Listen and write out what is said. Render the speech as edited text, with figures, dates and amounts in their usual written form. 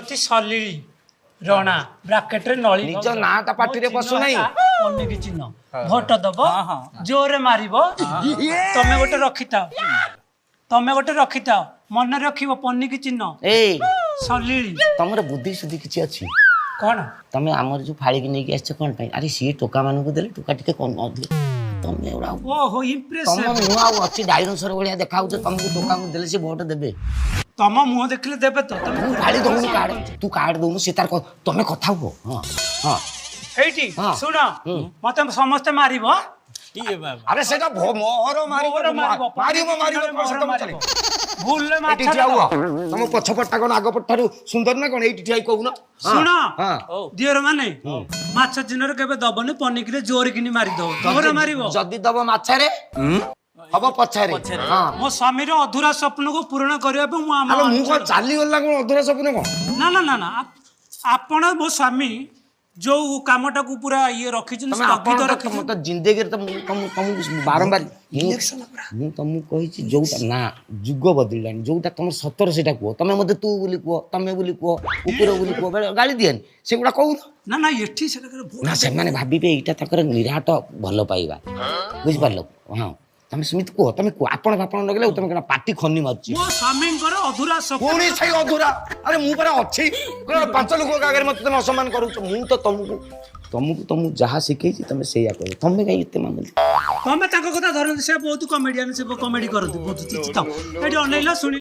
ଅଛି ସଲିଳି ରଣା, ବ୍ରାକେଟରେ ନଳି। ନିଜ ନାଁଟା ପାଟିରେ ମୋ ଚିହ୍ନ ପଶୁନାହିଁ। ହେଲା ଅନେକ ଚିହ୍ନ। ଭୋଟ ଦବ, ଜୋରରେ ମାରିବ। ତମେ ଗୋଟେ ରଖିଥାଅ, ତମେ ଗୋଟେ ରଖିଥାଅ, ମନେ ରଖିବ, ପନିକି ଚିହ୍ନ। ଏଇ। ସଲିଳି। ତମର ବୁଦ୍ଧି ସୁଦ୍ଧି କିଛି ଅଛି? କଣ? ତମେ ଆମର ଯୋଉ ଫାଳିକି ନେଇକି ଆସିଛ କଣ ପାଇଁ? ଆରେ, ସିଏ ଟୋକା ମାନଙ୍କୁ ଦେଲେ ଟୋକା ଟିକେ କମ ଅଧିକ, ତମେ ଏଗୁଡ଼ା ଓହୋ, ତମ ଇମ୍ପ୍ରେସନ। ମୁହଁ ଆଉ ଅଛି? ଡାଇନୋସର ଭଳିଆ ଦେଖାଉଛ। ତମକୁ ଟୋକାଙ୍କୁ ଦେଲେ ସେ ଭୋଟ ଦେବେ? ତମ ମୁହଁ ଦେଖିଲେ ଦେବେ ତ ତମେ। ତୁ ଫାଳି ଦଉନୁ କାର୍ଡ, ତୁ କାର୍ଡ ଦଉନୁ, ସେ ତାର ତମେ କଥା ହୁଅ। ହଁ। ହେଇଠି। ହଁ। ଶୁଣ, ମତେ ସମସ୍ତେ ମାରିବ। ଇଏ ବାବା! ଆରେ, ସେଟା ମୋହର ମାରିବ। ମୋହର ମାରିବ। ମାରିବ, ମାରିବ। ମୋହର ମାରିବ। ଭୁଲରେ ଏଇଠି ମାଛ ଠିଆ ହୁଅ। ତମ ପଛ ପଟଟା କଣ ଆଗ ପଟଠାରୁ ସୁନ୍ଦର ନା କଣ? ଏଇଠି ଠିଆ ହେଇ କହୁନ। ହଁ, ଶୁଣ। ହଁ। ଦିଅର ମାନେ, ମାଛ ଚିହ୍ନରେ କେବେ ଦବନି, ପନିକିରେ ଜୋର କିନି ମାରିଦବ, ଜୋର ମାରିବ। ଯଦି ଦବ ମାଛରେ ହବ, ପଛରେ। ହଁ। ମୋ ସ୍ୱାମୀର ଅଧୁରା ସ୍ୱପ୍ନକୁ ପୂରଣ କରିବା ପାଇଁ ମୁଁ ଆମ ଆରେ, ମୁଁ କଣ ଚାଲିଗଲା? କଣ ଅଧୁରା ସ୍ୱପ୍ନ କଣ? ନା ନା ନା ନା, ଆପଣ ମୋ ସ୍ୱାମୀ ଯୋଉ କାମଟାକୁ ପୁରା ଇଏ ରଖିଛନ୍ତି, ତମେ ସ୍ଥଗିତ ଆପଣ ତ ରଖିଛନ୍ତି। ମତେ ଜିନ୍ଦଗିରେ ତ ମୁଁ ତମକୁ ବାରମ୍ବାର ମୁଁ ତମକୁ କହିଛି, ଯୋଉଟା ନା ଯୁଗ ବଦଳିଲାଣି, ଯୋଉଟା ତମର ସତର ସେଇଟା କୁହ। ତମେ ମତେ ତୁ ବୋଲି କୁହ, ତମେ ବୋଲି କୁହ, କୁକୁର ବୋଲି କୁହ, ବେଳେ ଗାଳି ଦିଅନି, ସେଗୁଡ଼ା କହୁନ। ନା ନା, ଏଠି ସେଟା ନା, ସେମାନେ ଭାବିବେ ଏଇଟା ତାଙ୍କର ନିରାଟ ଭଲ ପାଇବା, ବୁଝିପାରିଲ? ହଁ, ତମେ ସେମିତି କୁହ, ତମେ କୁହ। ଆପଣ ଆପଣ ଲଗେଇଲେ ତମେ କଣ ପାଟି ଖନି ମାରୁଛି? ମୋ ସ୍ୱାମୀଙ୍କର ଅଧୁରା ସ୍ୱପ୍ନ। ପୁଣି ସେଇ ଅଧୁରା। ଆରେ, ମୁଁ ପରା ଅଛି। କଣ ପାଞ୍ଚ ଲୋକଙ୍କ ଆଗରେ ମତେ ତମେ ଅସମ୍ମାନ କରୁଛ? ମୁଁ ତ ତମକୁ ଯାହା ଶିଖେଇଛି, ତମେ ସେଇଆ କରିବ। ତମେ କାହିଁ ଏତେ ମାମୁଲି? ତମେ ତାଙ୍କ କଥା ଧରନ୍ତି, ସେ ବହୁତ କମେଡିଆନ, ସେ କମେଡି କରନ୍ତି, ବୁଝୁଛି ତ। ଏଠି ଅନେଇଲ, ଶୁଣି।